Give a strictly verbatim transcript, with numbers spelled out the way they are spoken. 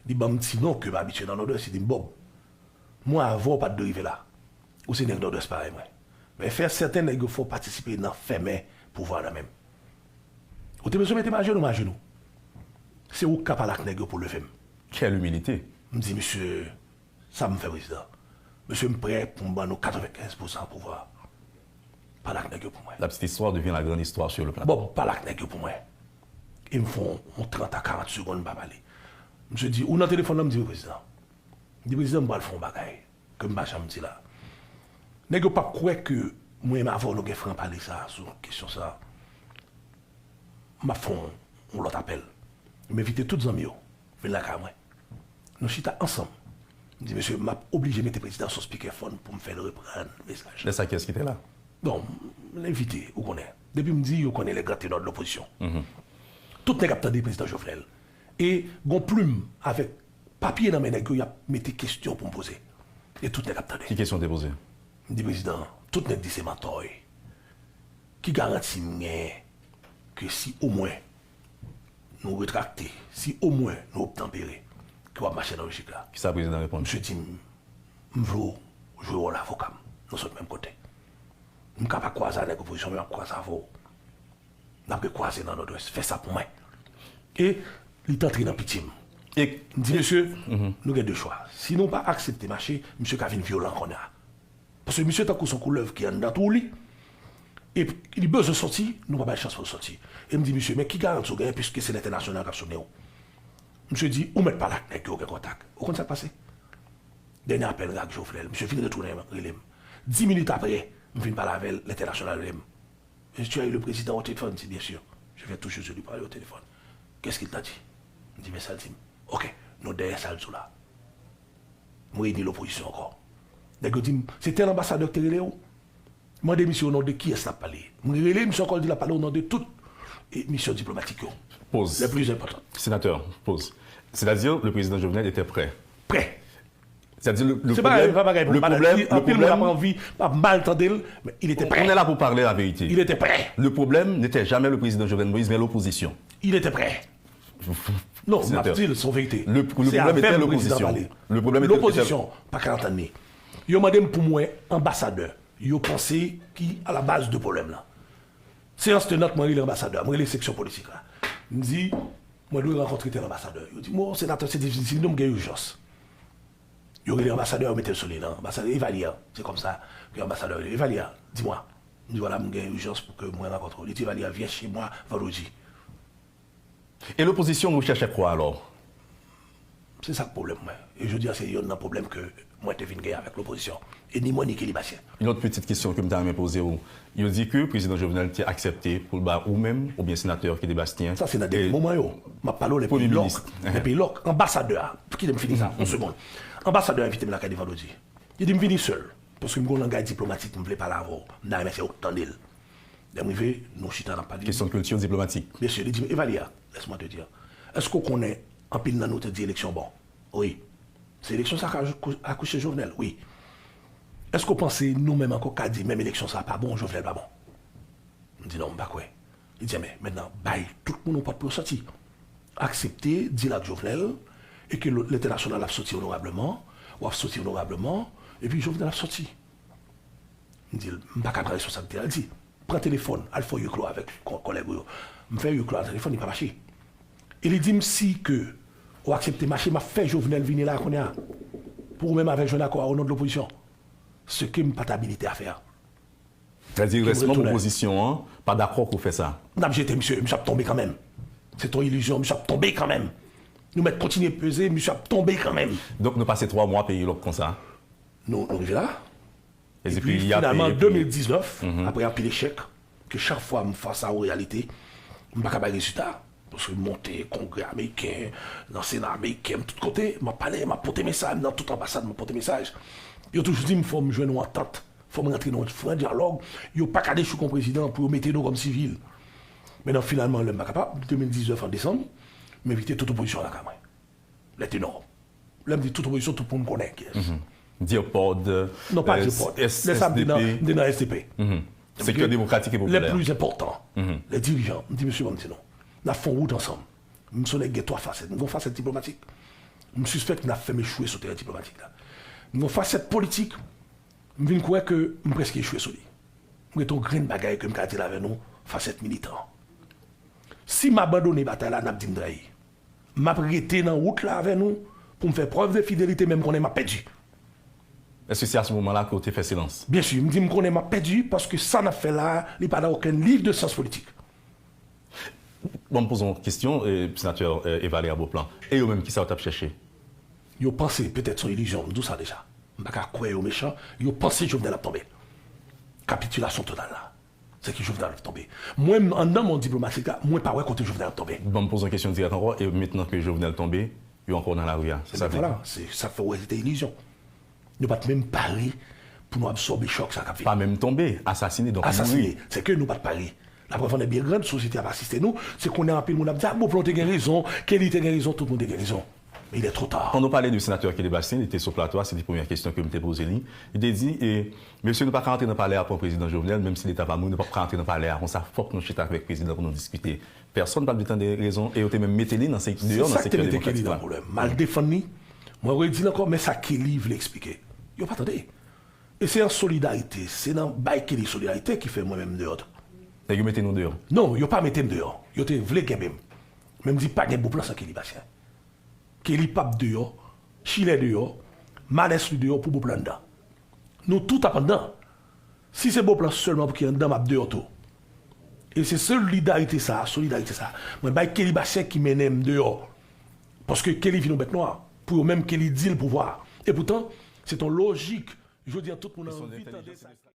Li ban m ti non ke m abitye nan Nòdwès, li di m, Bob, mwen avan w pa t dwe rive la. Ou se nèg Nòdwès parèy mwen. Men fè sèten nèg yo fè w patisipe nan fèmen pouvwa nan men m. Ou te bezwen mete m ajenou, m ajenou. Se ou k ka pale ak nèg yo pou leve m. Quelle humilité! M di, Mesye, sa m fè, prezidan? Mesye, m prè pou m ban nou katrevenkenz pousan pouvwa. Pale ak nèg yo pou mwen. La petite histoire devient la grande histoire sur le plateau. Bon, pale ak nèg yo pou mwen. E m fè yon trant a karant segonn m pa pale. Mesye di, ou nan telefòn nan? M di, wi, prezidan. M di, prezidan, m pral fè yon bagay ke m pa janm di la. Nèg yo p ap kwè ke mwen menm avè w nou gen fran pale sa sou kesyon sa. M ap fè yon, yon lòt apèl. M envite tout zanmi yo vin lakay mwen. Nou chita ansanm. M di, mesye, m ap oblije mete prezidan sou spikèfòn pou m fè l reprann mesaj. Lè sa, kiyès ki te la? Bon, m envite, ou konnen. Depi m di, yo konnen les grands ténors de l'opposition. Tout nèg ap tande prezidan Jovenel. E gon plim avèk papye nan men nèg yo, y ap mete kesyon pou m poze. E tout nèg ap tande. Ki kesyon w te poze? M di, prezidan, tout nèg di se mantò w ye. Ki garanti m genyen ke si omwen nou retrakte, si omwen nou obtanpere, ke w ap mache nan lojik la? Kisa prezidan reponn? Misye di m, m vle w jwe wòl avoka m. Nou sot menm kote. M ka pa kwaze ak nèg opozisyon, men m ap kwaze avè w. N ap rekwaze nan Nòdwès. Fè sa pou mwen. E li t antre nan pitye m. E m di, mesye, nou gen de chwa. Si nou pa aksepte mache, misye ka vin vyolan kounye a. Paske misye tankou se yon koulèv ki anndan twou li. E li bezwen sòti, nou pa bay chans pou l sòti. E m di, misye, men ki garanti w genyen, piske se lentènasyonal k ap sonnen w? Misye di, ou mèt pale ak nèg yo, gen kontak. Ou konn sa k pase? Dènye apèl ak Jovenel, misye vin retounen rele m. Dis minit apre, m fin pale avè l, lentènasyonal rele m. Est-ce que tu as eu le président au téléphone? Il dit, bien sûr. Je viens tout juste de lui parler au téléphone. Qu'est-ce qu'il t'a dit? M di, men sa l di m. Ok, nou dèyè sa l di w la. M reyini lopozisyon ankò. Nèg yo di m, se tèl anbasadè ki te rele w? Mande misye o non de kiyès l ap pale. M rele misye ankò, l di l ap pale o non de tout, e, misyon diplomatik yo. Pause. Les plus importantes. Sénateur, pause. C'est-à-dire, le président Jovenel était prêt. Prêt. C'est-à-dire, le, le problème, le problème, le problème, on, on est là pour parler la vérité. Il était prêt. Le problème n'était jamais le président Jovenel Moïse, mais l'opposition. Il était prêt. Non, m ap di l, se yon verite. Le, le problème était l'opposition. Le problème était, était... Lopozisyon pa ka antann li. Yo mande m pou mwen anbasadè. Yo panse ki a la baz de pwoblèm lan. Seyans tenant, mwen rele anbasadè, mwen rele seksyon politik la. M di, mwen dwe rankontre tèl anbasadè. Yo di, bon, senatè, se difisil, non, m gen ijans. Yo rele anbasadè, yo mete l sou liy lan. Anbasadè, e Valyer, se kòmsa ke anbasadè rele. E Valyer, dis-moi. M di, vwala, m gen ijans pou ke mwen rankontre w. Li di, Valyer, viens chez moi vendredi. Et l'opposition recherchait quoi alors? Se sa k pwoblèm mwen. E jodi a, se yonn nan pwoblèm ke mwen te vin gen avèk lopozisyon. E ni mwen, ni Kelly Bastien. Yon lòt pitit kesyon ke m ta renmen poze w. Yo di ke prezidan Jovenel te aksepte pou l ba ou menm oubyen senatè Kelly Bastien. Sa se nan dènye moman yo. M ap pale w lè peyi lòk. Lè peyi lòk. Anbasadè a, kite m fini sa, yon segonn. Anbasadè a envite m lakay li vandredi. Li di m vini sèl, paske m gon langay diplomatik, m vle pale avè w. M ta renmen se ou k tande l. Lè m rive, nou chita, n ap pale. Kesyon kilti diplomatik. Mesye, li di m, Evalya, laisse-moi te dire, èske w konnen anpil nan nou te di eleksyon bon? Wi. Se eleksyon sa k akouche Jovenel? Wi. Èske w panse nou menm ankò ka di menm eleksyon sa pa bon, Jovenel pa bon? M di non, m pa kwè. Li di, men, mentnan, bay tout moun yon pòt pou yo sòti. Aksepte dil ak Jovenel, e ke lentènasyonal ap sòti onorableman, w ap sòti onorableman, epi Jovenel ap sòti. M di l, m pa ka pran responsablite a. Li di, pran telefòn, al fè huis clos avèk kò-, kòlèg ou yo. M fè huis clos a telefòn, li pa mache. E li di m, si ke w aksepte mache, m ap fè Jovenel vini la a kounye a. Pou ou menm avè jwenn akò a o non de lopozisyon. Ce que m pa t abilite à faire. Sètadi rès manm opozisyon an pa dakò pou fè sa. N ap jete misye, misye ap tonbe kanmenm. Se t on ilizyon, misye ap tonbe kanmenm. Nou mèt kontinye peze, misye ap tonbe kanmenm. Donk nou pase twa mwa peyi lòk konsa. Nou, nou rive la. Epi finalman, de mil diznèf, apre anpil echèk, ke chak fwa m fas a yon reyalite, m pa ka bay rezilta. Paske m monte Kongrè ameriken, nan Sena ameriken, m tout kote, m ap pale, m ap pote mesaj, nan tout anbasad, m ap pote mesaj. Yo toujou di m, fò m jwenn yon antant, fò m rantre nan yon fran dyalòg. Yo pa ka dechouk yon prezidan pou yo mete nou kòm sivil. Men nan finalman, lè m pa kapab, de mil diznèf an desanm, m envite tout opozisyon an lakay mwen. Lè te nò. Lè m di tout opozisyon, tout moun konnen kiyès. Dirpod, non, pa Dirpod. Lè sa, m te nan, m te nan S D P. Sektè demokratik e popilè. Lè pli enpòtan. Lè dirijan, m di, mesye, ban m di nou. N ap fè yon wout ansanm. M se yon nèg gen twa fasèt. M gen yon fasèt diplomatik. M sispèk n ap fè m echwe sou teren diplomatik la. M gen yon fasèt politik, m vin kwè ke m prèske echwe sou li. M gen yon grenn bagay ke m ka di l avè nou, fasèt militan. Si m abandone batay la, n ap di m trayi. M ap rete nan wout la avè nou pou m fè prèv de fidelite, men m konnen m ap pèdi. Èske se a se moman la ke w te fè silans? Byen si, m di m konnen m ap pèdi paske sa n ap fè la a, li pa nan okenn liv de syans politik. Bon, m poze yon kesyon, eh, Senatè eh, Evalia Beauplan. E yo menm, kisa yo t ap chèche? Yo panse, petèt se yon ilizyon, m di w sa deja. M pa ka kwè yo mechan, yo panse Jovenel ap tonbe. Kapitilasyon total la. Se ke Jovenel ap tonbe. Mwen, m anndan mond diplomatik la, mwen pa wè kote Jovenel ap tonbe. Bon, m poze yon kesyon dirèk ankò, e mentnan ke Jovenel tonbe, yo ankò nan lari a. Se sa k vle di? Vwala, se sa k fè w wè se te ilizyon. Nou pa t menm pare pou nou absòbe chòk sa k ap vini. Pa menm tonbe, asasine, donk mouri. Asasine, se ke nou pa t pare. Laprèv an è byen grann, sosyete a pa asiste nou, se konnen anpil moun ap di, a, Beauplan te gen rezon, Kelly te gen rezon, tout moun te gen rezon. Men il est trop tard. Pandan w pale de senatè Kelly Bastien, li te sou plato a, se te premyè kesyon ke m te poze li. Li te di, e, mesye, nou pa ka antre nan palè a pran prezidan Jovenel, menm si leta pa mouri, nou p ap ka antre nan palè a konsa, fòk nou chita avèk prezidan pou nou diskite. Pèsonn pa t vle tande rezon e yo te menm mete li nan se, deyò nan sektè demokratik la. Se sa k te mete Kelly nan pwoblèm. M al defann li, mwen redi l ankò, men sa Kelly vle eksplike. Yo pa tande. E se an solidarite, se nan bay Kelly solidarite ki fè mwen menm m deyò tou. Nèg yo mete nou deyò? Non, yo pa mete m deyò. Yo te vle kenbe m. Men m di pa gen Beauplan san Kelly Bastien. Kelly p ap deyò, Chilè deyò, Malès li deyò pou Beauplan anndan. Nou tout ap anndan. Si se Beauplan sèlman pou ki anndan, m ap deyò tou. E se solidarite sa a, solidarite sa a, mwen bay Kelly Bastien ki mennen m deyò. Paske Kelly vin yon bèt nwa. Pou yo menm, Kelly deal pouvwa. Epoutan, se t on lojik. Jodi a, tout moun anvi tande sa.